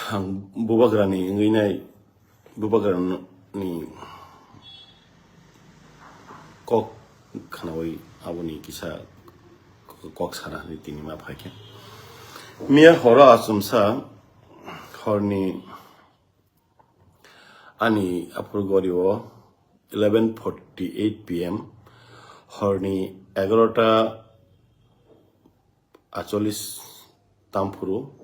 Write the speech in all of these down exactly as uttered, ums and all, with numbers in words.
Ang bubagrani wngwi nai, bubagrani kok khnaui aboni kisa kok sana hwnwi tini ma phaikha. Miya horo achomsa horni ani aphuru gori o eleven forty eight P M, horni egarota acholis tamphuru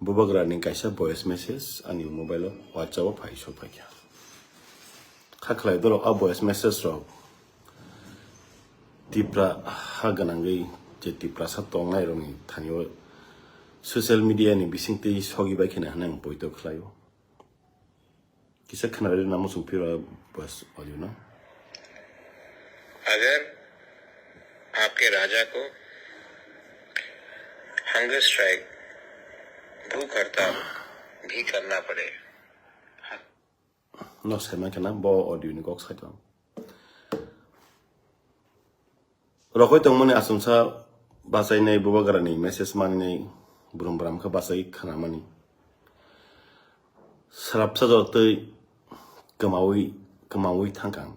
bubagrani kaisa voice message ani mobile o, WhatsApp o phai sok phaikha. Kha khlai dorok a voice message rok Tipra ha gwnangwi je Tiprasa tongnai rokni thani o social media ni bisingtwi sogwi bai kheno hwnwi ang poito khlaio. Kisa khwnarwi namo chwng phiro bas audio no. अगर आपके राजा को hunger strike, भूख हड़ताल भी करना पड़े। No sai man khana bo audio ni kok sai tong. Rokoi tongmani achomsa bachainai bubagrani message maninai burum buram khe bachai khanamani. Srapsa jotoi kwmaui, kwmaui thangkang.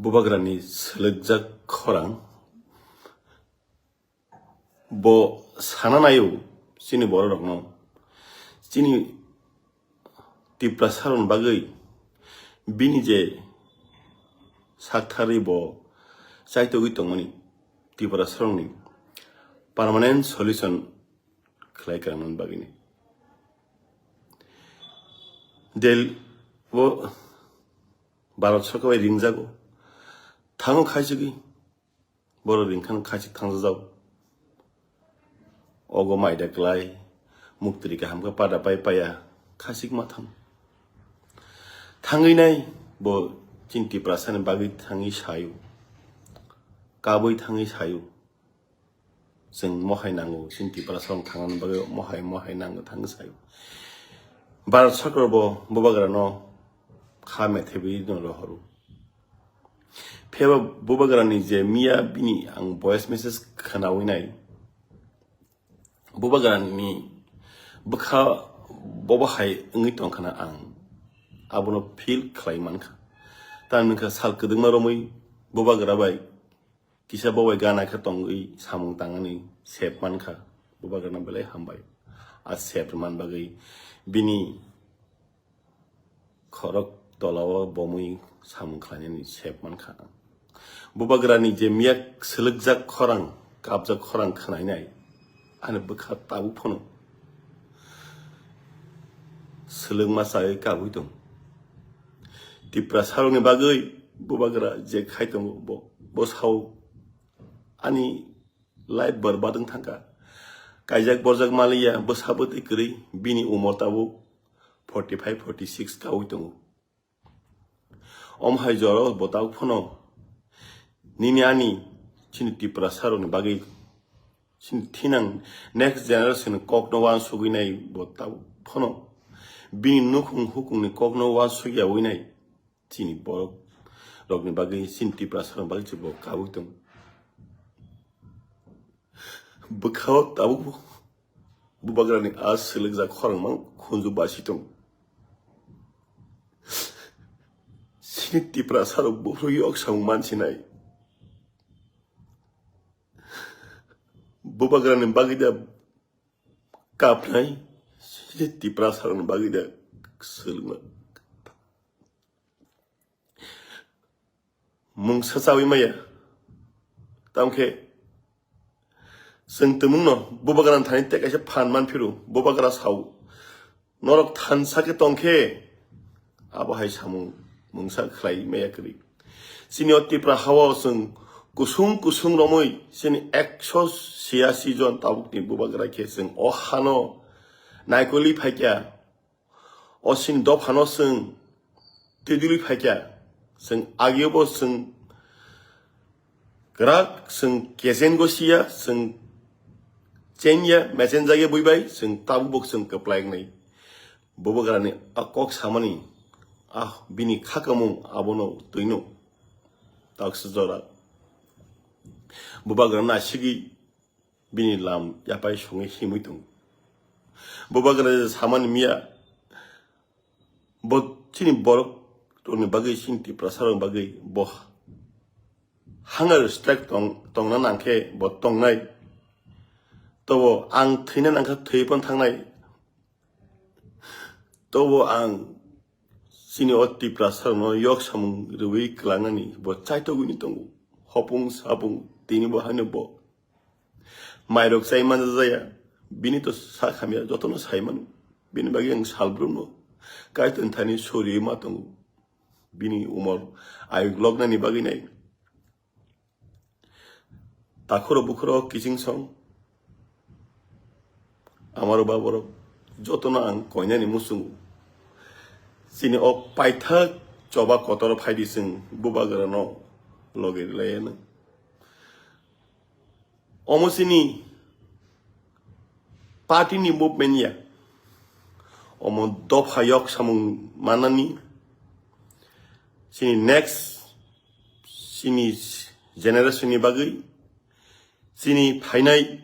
Bubagrani selekjak khorang bo sana naio chini bororokno. Chini Tiprasarokni bagwi bini je saktharwi bo chaitogwi tongmani Tiprasarokni permanent solution khlai kwrwngmani bagwini. Del bo Bharat sorkar bai ringjago. Thango khaisugwi. Borok ringkhan khachik thangjajak. Ogo maida klai, muktri kaham khe pada pai paya, khachik ma thang. Thangwi nai bo chini Tiprasani bagwi thangwi sayo. Kabui thangwi sayo. Chwng mohai nango, chini Tiprasarok thangnani bagwi mohai, mohai nango thangwi sayo. Bharat sorkar bo bubagrano kha methebwi no rohoro. Phiya ba bubagrani je miya bini ang voice message khwnaui nai. Bubagrani bwkha bobo hai wngwi tongkhana ang abono feel khlai mankha. Tamni wngkha sal kwdwkma romwi bubagra bai kisa bo bai gana khe tongwi samung tangmani sep mankha. Bubagrano belai hambai. A sep rwmani bagwi bini khorok tolao bomwi samung khlainani sep mankha ang. Bubagrani je miyak selekjak khorang, kapjak khorang khwnainai, ani bwkha tabuk phano selekma chai kabui tong. Tiprasarokni bagwi bubagra je khai tongo, bo, bo sao ani life borbad wng thangkha. Kaijak borjak maliya bwsa bwtwi kwrwi bini umor tabuk forty five, forty six kaui tongo. Omo hai jora bo tabuk phano nini ani chini Tiprasarokni bagwi chini thinang next generation kokno wansugwi nai bo tabuk phano bini nukhung hukungni kokno wansugya ui nai. Chini borok rokni bagwi, chini Tiprasa rokni bagwi se bo kabui tong. Bwkhao tabuk bo bubagrani a selekjak khorang mang khunju basi tong. Chini Tiprasa rok buphuru yok samung mansinai. Bubagrani bagwi da kapnai, chini Tiprasa rokni bagwi da selekma. Mungsa chawi maya. Tamkhe chwng tongmungno bubagrani thani tei kaisa phan manphiro, bubagra sao, norok thansa khe tongkhe abo hai samung mungsa khlai maya kwrwi. Chini o Tipra hao chwng kusung kusung romwi chini ekso siyasi jon tabukni bubagra khe chwng o hano naikoli phaikya. O chini dophano chwng twidulwi phaikha, chwng agiobo chwng kwrak, chwng kechen gosiya, chwng chenya, mechenjakya buibai, chwng tabukbo chwng kwplai wngnai. Bubagrani a kok samani, ah, bini khakamung abono twino taksa jora. Bubagra nasigwi bini lam yapai songwi himwi tongo. Bubagra je samani miya, bo chini borok rokni bagwi, chini Tiprasa rokni bagwi bo hunger strike tong, tongna nangkhe bo tongnai. Tobo ang thwina nangkha thwi pon thangnai. Tobo ang chini o Tiprasa rokno yok samung rwui kwlangnani bo chaitogwini tongo. Hopung sapung tini bo haino bo mairok chai manja jaya, bini to sak hamya jotono sai mano. Bini bagwi ang salbrumno Kaitor thani sori ma tongo. Bini umor ayuk lognani bagwi nai. Takhuro bukhuro kiching song. Amaro baborok jotono ang koinani muchungo. Chini o paithak choba kotor phaidi chwng Bubagrano logi rwlaiya nang. Omo chini party ni movement ya. Omo dopha yok samung manani. Chini next, chini generation ni bagwi, chini phainai,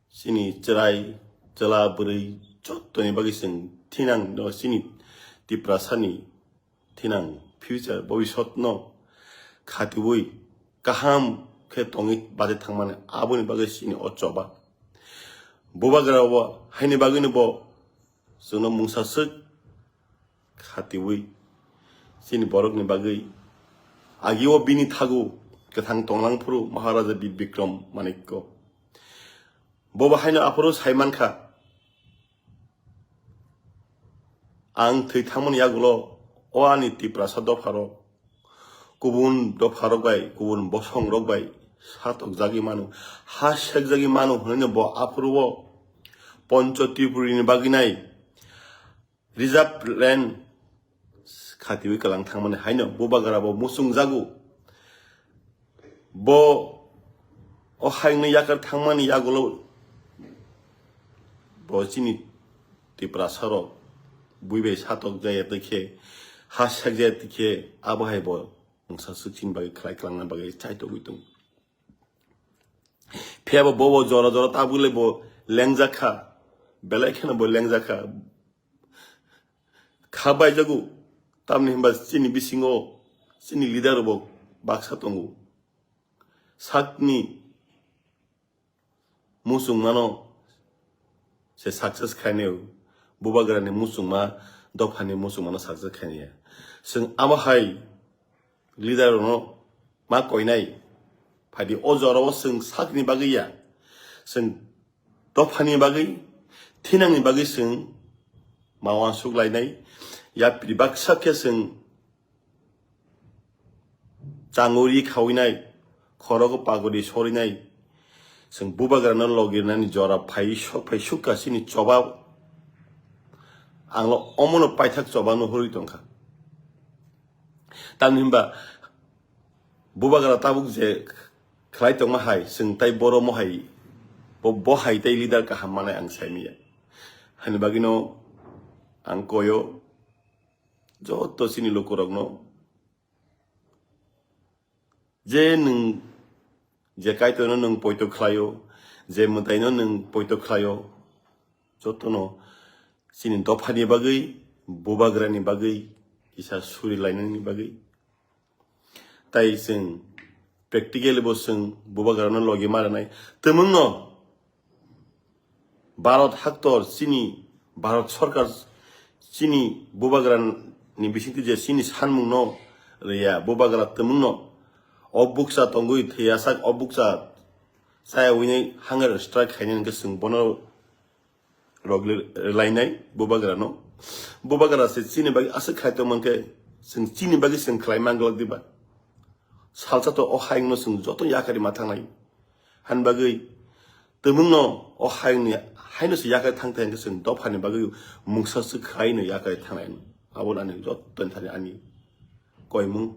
chini chwrai, chwla, bwrwi, jottoni bagwi chwng thinang no chini Tiprasani thinang future, bobisotno khatiui kaham khe tongwi baje thangmani, aboni bagwi chini o choba. Bubagra bo haini bagwino bo chwngno mungsa swk khatiui chini borokni bagwi. Agio bini thago kwthang tonglang phuru Maharaja Bir Bikram Manikko. Bobo haino aphuru sai mankha, ang thwi thangmani yagulo o ani Tiprasa dopharok kubun dopharok bai, kubun bosongrok bai satokjagwi mano, ha sekjagwi mano hwnwi bo aphuru o Poncho Tripurini bagwi nai reserve land khatiui kwlang thangmani haino Bubagra bo muchungjago. Bo o haino yakar thangmani yagulo bo chini Tiprasa rok bui bai satok jaya twi khe, ha sek jaya twi khe, abo hai bo mungsa swk chini bagwi khlai kwlangna bagwi chaitogwi tongo. Phiya bo bobo jora jora tabuk le bo lengjak kha, belai kheno bo lengjak kha. Kha baijago, tamni hwnba chini bisingo chini leader bo baksa tongo. Sakni muchungmano se success khainai, Bubagrani muchungma, dophani muchungmano success khainai ya. Chwng amo hai leader rokno ma koinai. Phaidi o jorao chwng sakni bagwi ya, chwng dophani bagwi, thinangni bagwi chwng ma uansuk lainai. Yapri baksa khe chwng changuri khawinai, khorogo pagori sorinai, chwng Bubagrano logirnani jora phai sok phai sukha chini choba. Anglo omono paithak chobano hurwi tongkha. Tamni hwnba Bubagra tabuk je khlai tongma hai, chwng tai boro mo hai, bo, bo hai tai leader kaham manai ang saimanya. Hani bagwino ang koyo joto chini lukurokno, je nwng je Kaitorno nwng poito khlaio, je mwtaino nwng poito khlaio, jotono chini dophani bagwi, Bubagrani bagwi, kisa suri lainani bagwi. Tai chwng practically bo chwng Bubagrano logi ma rwnai. Twmwngno Bharat haktor chini, Bharat Sarkar chini Bubagrani bisingtwi je chini sanmungno rwya, Bubagra twmwngno o bukcha tongwi thwiyasak, o bukcha chaya winai hunger strike khainai hwnkhe chwng bono roglainai Bubagrano. Bubagra se chini bagwi aswk khlai tongmankhe chwng chini bagwi chwng khlai manglak diba? Salsa to o hayungno chwng joto yakarwi ma thangnai. Hani bagwi twmwngno o hayungni haino se yakarwi thangthai hwnkhe chwng dophani bagwi mungsa swk khlaino yakarwi thangnai. Abono ani jottoni thani ani koimung.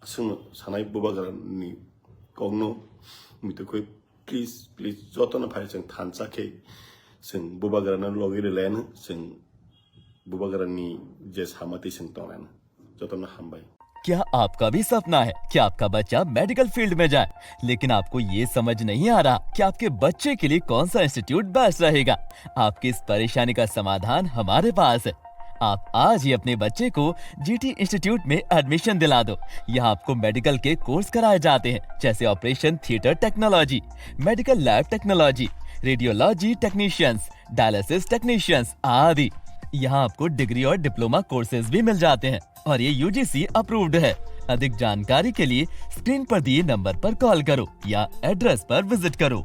Aswkno sanai Bubagrani kokno muitu khe, please, please, jotono phai chwng thansa khe chwng Bubagrano logi rwlaino, chwng Bubagrani je sama twi chwng tonglaino. Jotono hambai. क्या आपका भी सपना है कि आपका बच्चा medical field में जाए, लेकिन आपको ये समझ नहीं आ रहा कि आपके बच्चे के लिए कौन सा इंस्टीट्यूट बेस्ट रहेगा? आपकी इस परेशानी का समाधान हमारे पास है। आप आज ही अपने बच्चे को जीटी इंस्टीट्यूट में एडमिशन दिला दो। यहाँ आपको मेडिकल के कोर्स कराए जाते हैं, जैसे operation theatre technology, medical lab technology, radiology technicians, dialysis technicians आदि। यहाँ आपको डिग्री और डिप्लोमा कोर्सेज भी मिल जाते हैं और ये यूजीसी अप्रूव्ड है। अधिक जानकारी के लिए स्क्रीन पर दिए नंबर पर कॉल करो या एड्रेस पर विजिट करो।